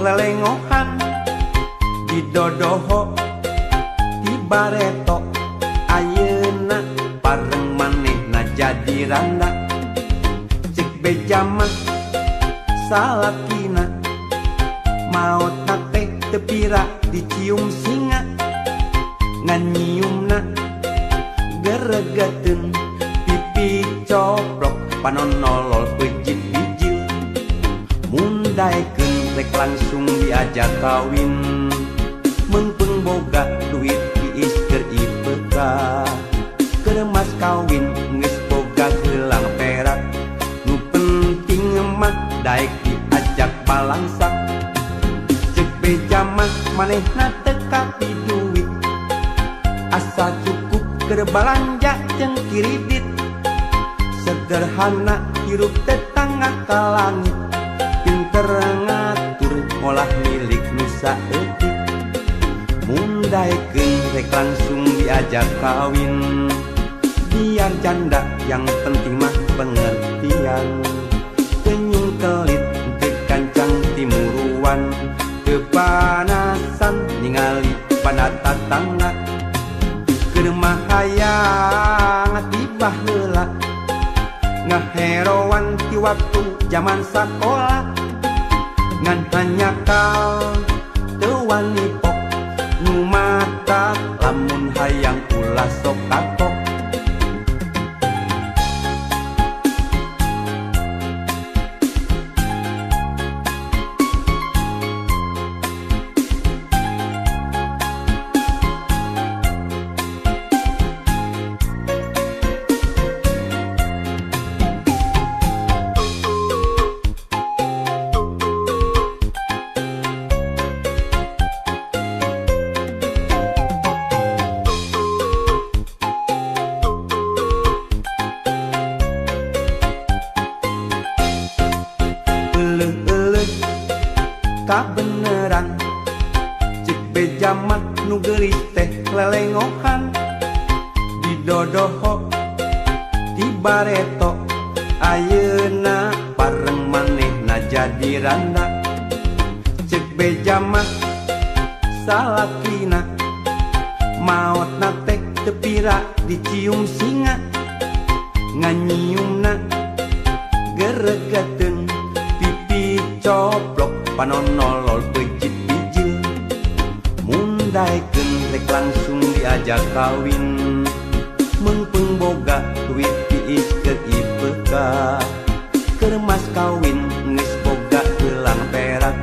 lelengohan didodoho ti bareto ayeuna pareng manehna jadi randa cek beja mah salakina maot teh teu pira dicium singa ngan nyiumna geregeteun pipi coplok panon nolol pejit bijil mun daekeun rek langsung diajak kawin meungpeung boga duit tiis keur ipeka keur mas kawin geus boga gelang perak nu penting mah daek diajak balangsak cek beja mah manehna teu kapi duit asa cukup keur balanja jeung kiridit sederhana hirup tetangga ka langit pinter ngatur ngolah milik nu saeutik mun daekeun rek langsung diajak kawin biar janda yang penting mah pengertian kenyung kelit teu kancang timuruan teu panasan ningali pada tatangga keur mah hayang tibah heula ngaheroan ti waktu jaman sakola ngan hanyakal teu wani pok nu mata lamun hayang ulah sok kapok. Kabeneran cek beja mah nu geulis teh lelengohan didodoho ti bareto ayeuna pareng manehna jadi randa cek beja mah salakina maotna teh teu pira dicium singa ngan nyiumna geregeteun pipi coplok panon nolol pejit bijil mun daekeun rek langsung diajak kawin meungpeung boga duit tiis keur ipeka keur mas kawin geus boga gelang perak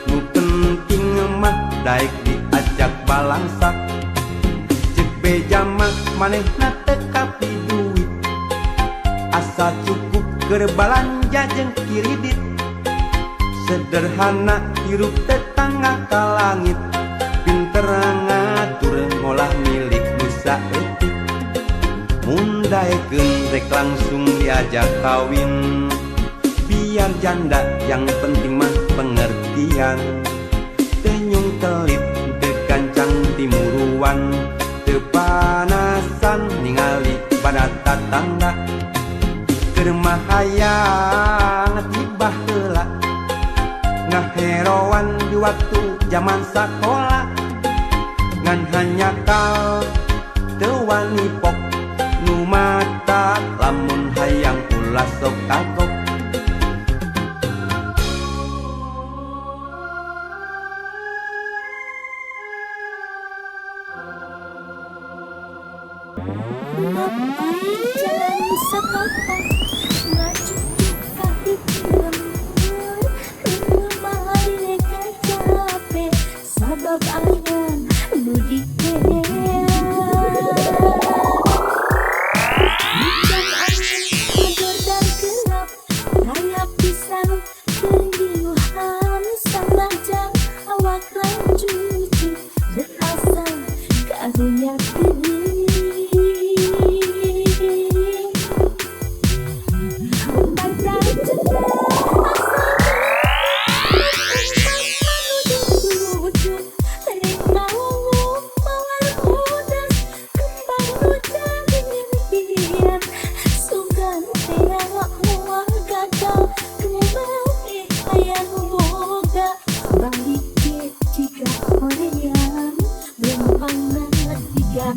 nu penting mah daek diajak balangsak cek beja mah manehna teu kapi duit asa cukup keur balanja jeung kiridit sederhana hirup tetangga ka langit pinter ngatur ngolah milik nu saeutik mun daekeun rek langsung diajak kawin biar janda yang penting mah pengertian tenyung kelit teu kancang timuruan teu panasan ningali pada tatangga keur mah hayang tibah heula ngaheroan di waktu jaman sakola ngan hanyakal teu wani pok nu mata lamun hayang ulah sok kagok. Jalan setapak ngacucuk kaki sabab angan nu dikeun hujan angin ngegordar gelap raya pisan keur sanajan awak rancuci rek asa karunya teuing pada cenah. Balik jika hoream lempangna jiga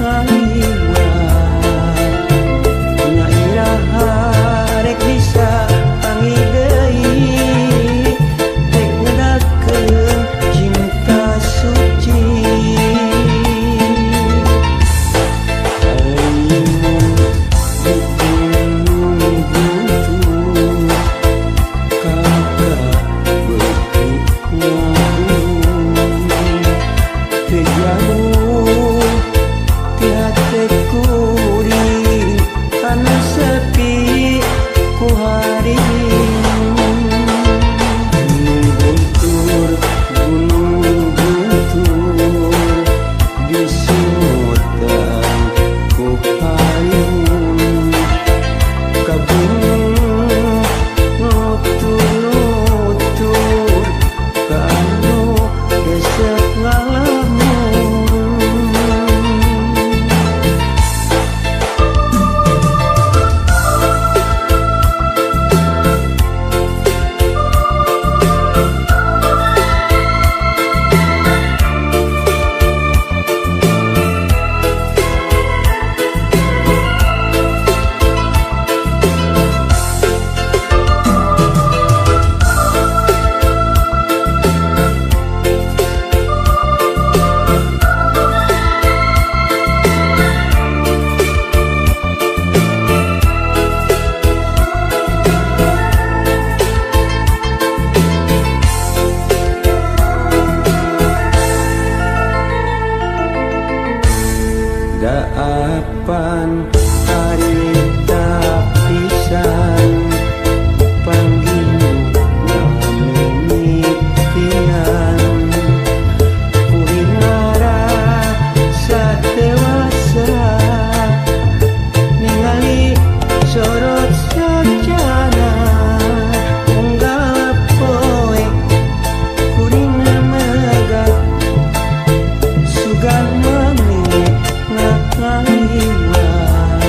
Ngaliwat nya iraha rek bisa panggih deui rek ngedakeun cinta suci. Ayeuna di gunung guntur kakak beuki ngabur teu jauh ti hate kuring anu sepi ku haring. Gunung guntur gunung guntur disimutan ku hayung kabung nutur-nutur kanu resep ngalamun. Daapan harita pisan panggil ngamimitian kuring ngarasa dewasa ningali sorot sajana unggal poe kuring megat sugan mami ngaliwat.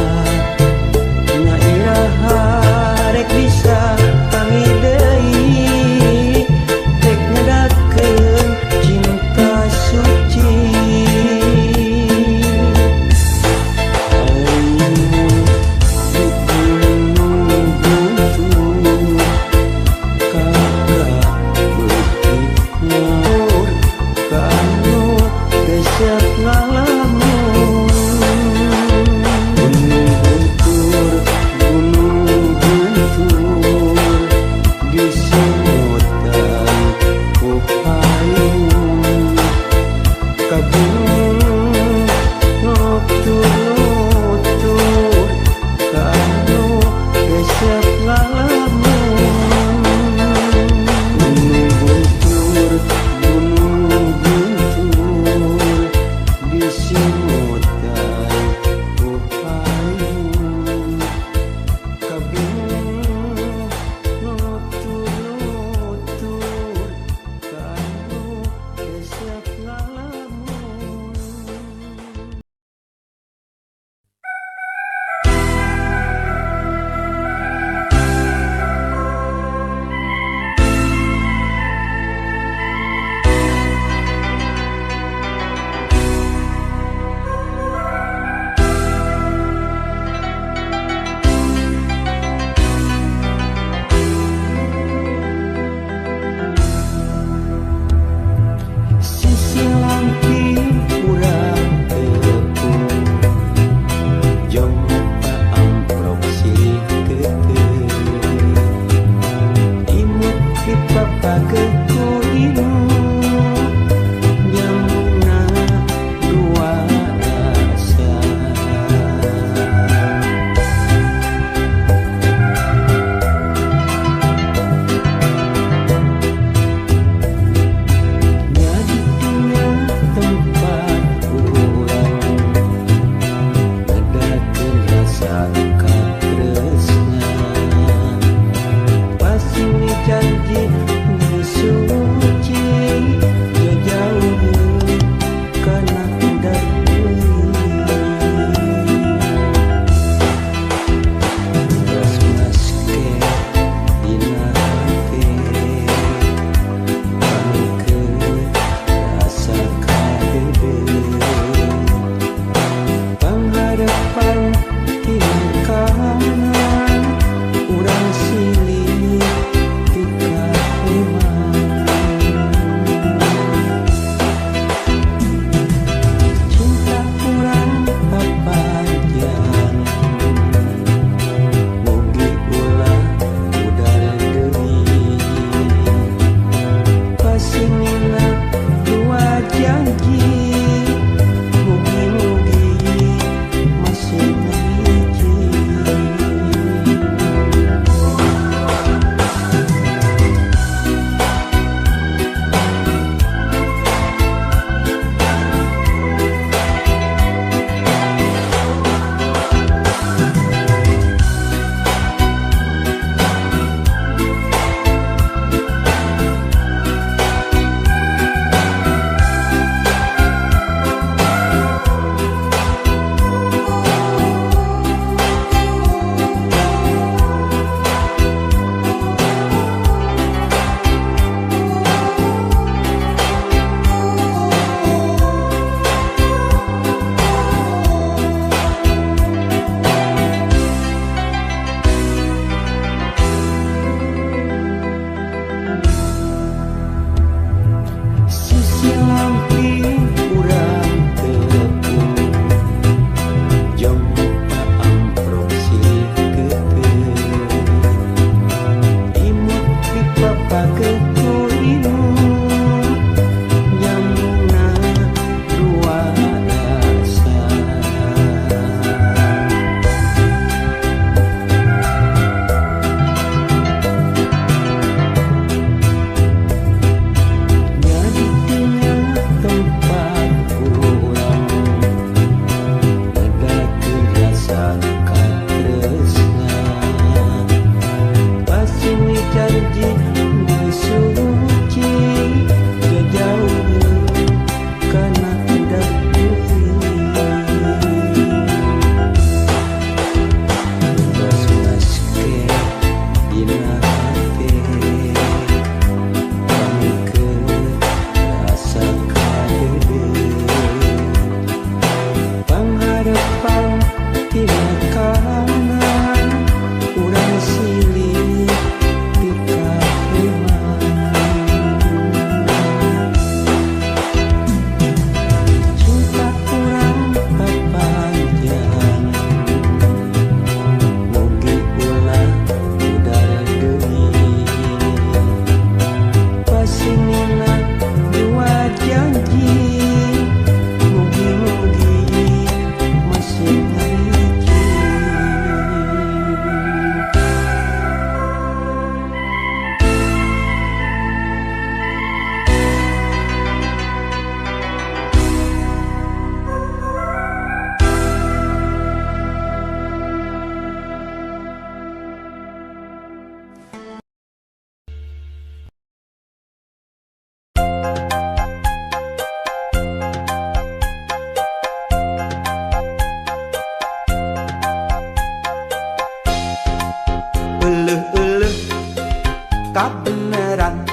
kabeneran.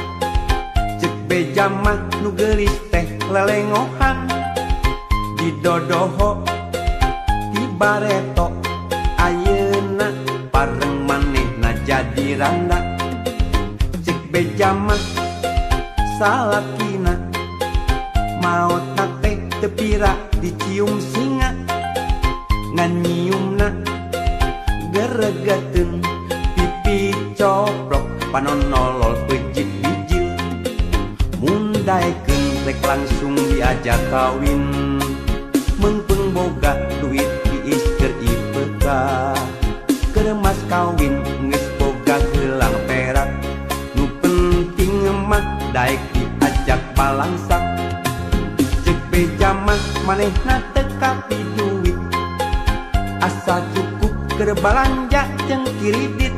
Cek beja mah nu geulis teh lelengohan, didodoho ti bareto ayeuna pareng manehna jadi randa. Cek beja mah salakina maotna teh teu pira dicium singa, ngan nyiumna geregeteun pipi coplok panon nolol peucit bijil. Mun daekeun rek langsung diajak kawin, meungpeung boga duit diis keur ipeka. Keur mas kawin geus boga gelang perak, nu penting mah daek diajak balangsak. Cek beja mah manehna teu kapi duit, asa cukup keur balanja jeung kiridit.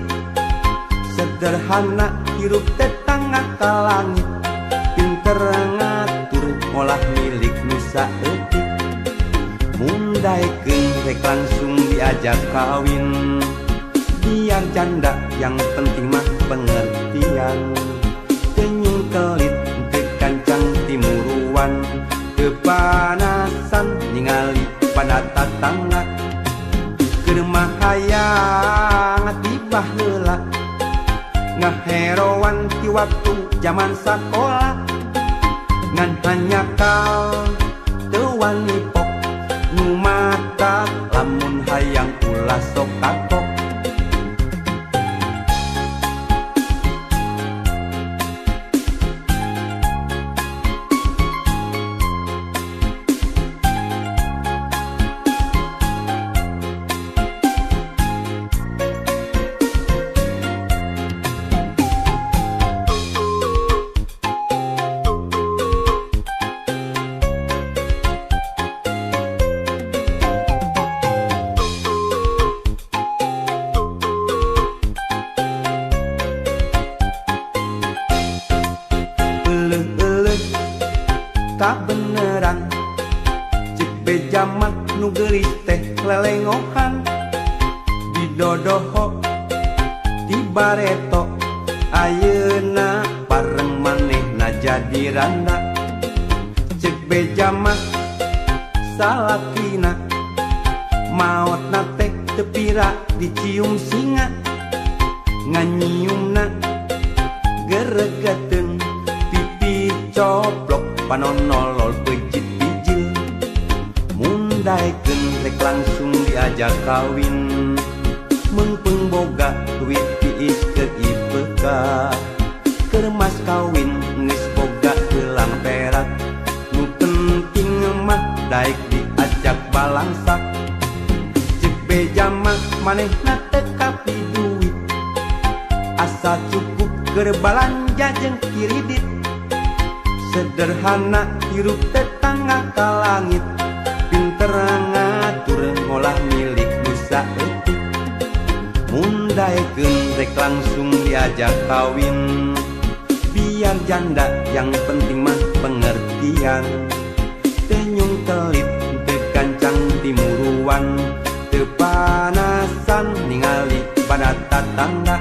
Sederhana hirup tetangga ka langit, pinter ngatur ngolah milik nu saeutik. Mun daekeun rek langsung diajak kawin, biar janda yang penting mah pengertian. Tenyung kelit teu kancang timuruan, kepanasan ningali pada tatangga. Keur mah hayang tibah heula, ngaheroan ti waktu jaman sakola. Ngan hanyakal teu wani pok, nu mata lamun hayang ulah sok kapok. Kabeneran cek beja mah nu geulis teh lelengohan, didodoho ti bareto ayeuna pareng manehna jadi randa. Cek beja mah salakina maotna teh teu pira dicium singa, ngan nyiumna geregeteun pipi coplok panon nolol peucit bijil. Mun daekeun rek langsung diajak kawin, meungpeung boga duit diis keur ipeka. Keur mas kawin geus boga gelang perak, nu penting mah daek diajak balangsak. Cek beja mah manehna teu kapi duit, asa cukup keur balanja jeung kiridit. Sederhana hirup tetangga ka langit, pinter ngatur ngolah milik nu saeutik. Mun daekeun rek langsung diajak kawin, biar janda yang penting mah pengertian. Tenyung kelit teu kancang timuruan, teu panasan ningali pada tatangga.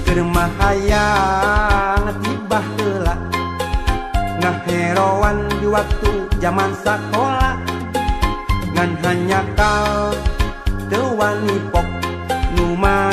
Keur mah hayang tibah heula, ngaheroan di waktu jaman sakola. Ngan hanyakal teu wani pok, nu mah